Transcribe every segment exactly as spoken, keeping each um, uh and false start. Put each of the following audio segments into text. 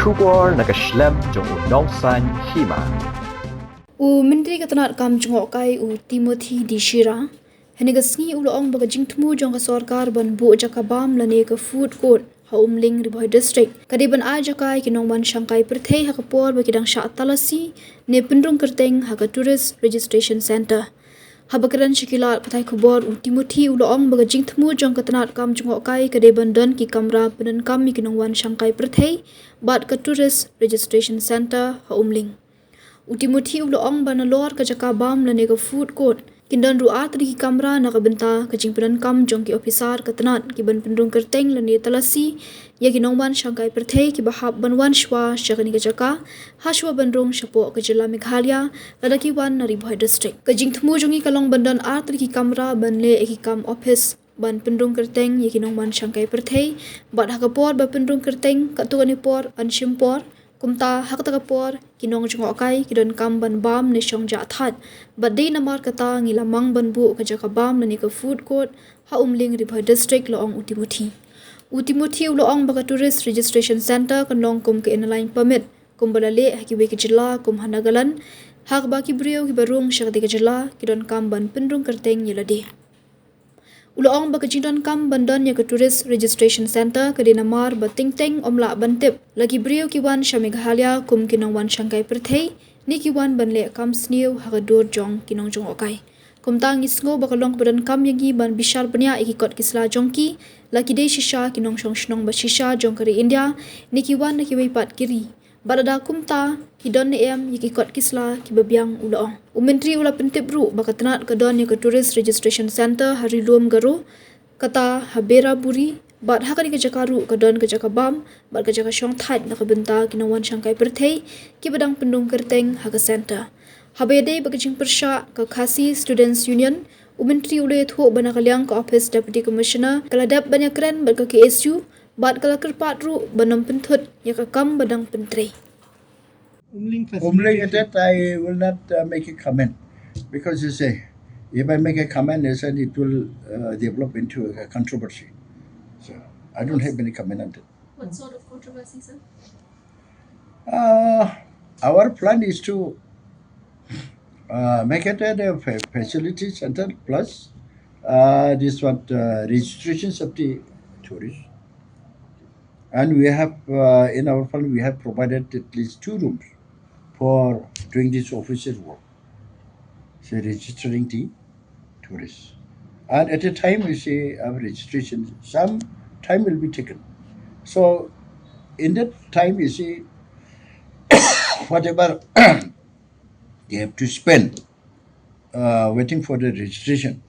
Khubor na ka shlem jong u nongsan hima. U Myntri ka tnat kam jngohkai u Timothy D Shira hynne ka sngi u la ong ba ka jingthmu jong ka sorkar ban buh jaka bam lane ka food court ha Umling, Ri Bhoi District ka dei ban ai jaka ïa ki nongwan shangkai pyrthei ha ka por ba ki dang shah talasi ne pynrung kyrteng ha ka Tourist Registration Centre. Haba kren sha ki lad pathai khubor u Timothy u la ong ba ka jingthmu jong ka tnat kam jngohkai ka dei ban don ki kamra pyndonkam ïa ki nongwan shangkai pyrthei bad ka Tourist Registration Centre ha Umling. U Timothy u la ong ba nalor ka jaka bam lane ka food court kin don ruh artylli ki kamra na ka bynta ka jingpyndonkam jong ki ophisar ka tnat ki ban pynrung kyrteng lane talasi ïa ki nongwan shangkai pyrthei kiba hap ban wan shuwa sha kane ka jaka ha shuwa ban rung shapoh ka jylla Meghalaya lada ki wan na Ri Bhoi District. Ka jingthmu jong ngi ka long ban don artylli ki kamra ban leh ïa ki kam ophis ban pynrung kyrteng ïa ki nongwan shangkai pyrthei bad ha ka por ba pynrung kyrteng katto katne por yn shim por. Kumta ha kata ka por ki nongjngohkai ki donkam ban bam ne shong jah thait bad dei namar kata ngi la mang ban buh ka jaka bam lane ka food court ha Umling, Ri Bhoi District, la ong u Timothy. U Timothy u la ong ba ka Tourist Registration Centre kan long kum ka Inner Line Permit kumba la leh ha kiwei ki jylla kum ha Nagaland ha kaba ki briew kiba rung sha katei ka jylla ki donkam ban pynrung kyrteng ïa lade. U la ong ba ka jingdonkam ban don ïa ka Tourist Registration Centre ka dei namar ba teng teng ym lah ban tip la ki briew ki wan sha Meghalaya kum ki nongwan shangkai pyrthei ne ki wan ban leh kam sniew ha ka dur jong ki nongjngohkai. Kumta ngi sngew ba ka long kaba donkam ïa ngi ban bishar bniah ïa ki kot ki sla jong ki la ki dei shisha ki nongshong shnong ba shisha jong ka ri India ne ki wan na kiwei pat ki ri. Bad lada kumta ki don ne em ïa ki kot ki sla kiba biang, u la ong. U Myntri u la pyntip ruh ba ka tnat ka don ïa ka Tourist Registration Centre ha Ri Lum Garo, kata ha Beraburi bad ha kane ka jaka ruh ka don ka jaka bam bad ka jaka shong thait na ka bynta ki nongwan shangkai pyrthei kiba dang pynrung kyrteng ha ka centre. Haba ïadei bad ka jingpyrshah ka Khasi Students Union, u Myntri u la ïathuh ba na ka liang ka ophis Deputy Commissioner ka la dep ban ïakren bad ka K S U bad ka la kyrpad ruh ban ym pynthut ïa ka kam ba dang pyntrei. Umling facility. Umling, at that I will not uh, make a comment because you say if I make a comment, they said it will uh, develop into a controversy. So I don't have any comment on that. What sort of controversy, sir? Uh, our plan is to uh, make it a fa- facility center plus uh, this what uh, registration safety tourists. And we have, uh, in our fund, we have provided at least two rooms for doing this official work, say registering the tourists. And at a time, you see, of registration, some time will be taken. So, in that time, you see, whatever they have to spend uh, waiting for the registration,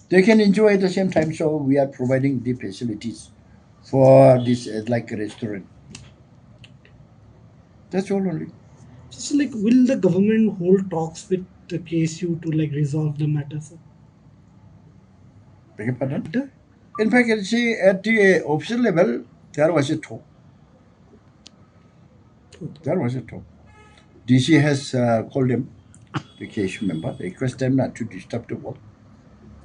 they can enjoy at the same time. So we are providing the facilities for this uh, like restaurant. That's all only. Just like, will the government hold talks with the K S U to like resolve the matter, sir? Beg your pardon? In fact, you see, at the official level, there was a talk. There was a talk. D C has uh, called them, the K S U member, request them not to disturb the work.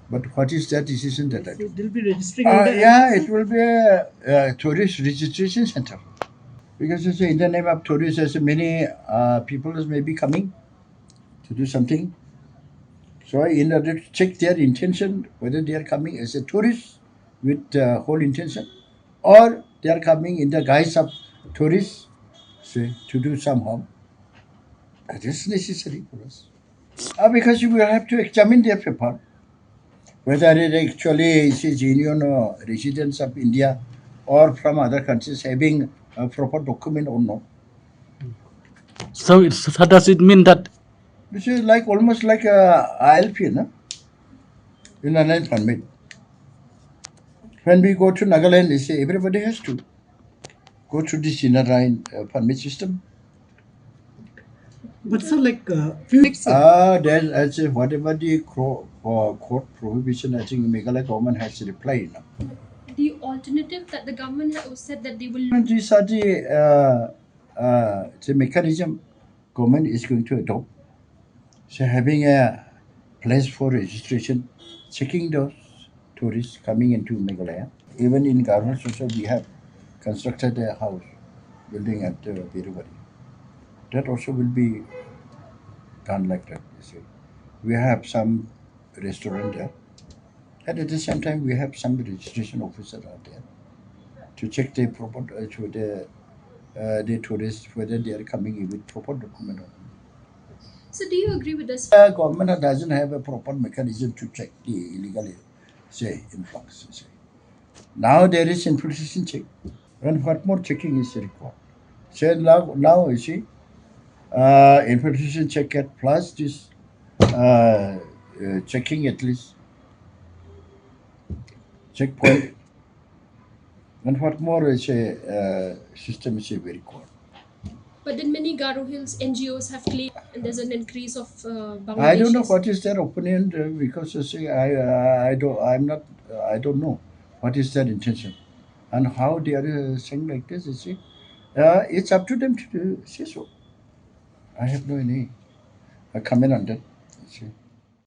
But what is their decision that I So do? They'll be registering Uh, under yeah, N R C? It will be a, a tourist registration center. Because you see, in the name of tourists, there's many uh, people may be coming to do something. So in order to check their intention, whether they are coming as a tourist with uh, whole intention, or they are coming in the guise of tourists, say, to do some harm, that is necessary for us. Uh, because you will have to examine their paper, whether it actually is a genuine uh, residents of India or from other countries having a proper document or not. So, it's, so does it mean that This is like almost like a I L P, no? In a land permit. When we go to Nagaland, they say everybody has to go through this inner line uh, permit system. But sir, like uh, few weeks ago, Ah, that I say whatever the cro- uh, court prohibition, I think Meghalaya government has replied. No? The alternative that the government has said that they will And these are the uh, uh, the mechanism government is going to adopt. So having a place for registration, checking those tourists coming into Meghalaya. Even in Garo Hills also we have constructed a house. building at uh, Biruwari. That also will be done like that, you see. We have some restaurant there. And at the same time, we have some registration officer out there to check the proper, uh, to the, uh, the tourists, whether they are coming in with proper document or not. So do you agree with this? The government doesn't have a proper mechanism to check the illegal, say, influx, say. Now there is infiltration check. And what more checking is required? Say now, now you see, uh, infiltration check at plus this uh, uh, checking at least checkpoint. And what more is a uh, system is a very core. But then many Garo Hills N G Os have claimed, and there's an increase of uh, Bangladesh. I don't know what is their opinion uh, because you see, I uh, I don't I'm not uh, I don't know what is their intention and how they are uh, saying like this. You see, uh, it's up to them to do, say so. I have no any uh, comment on that. You see.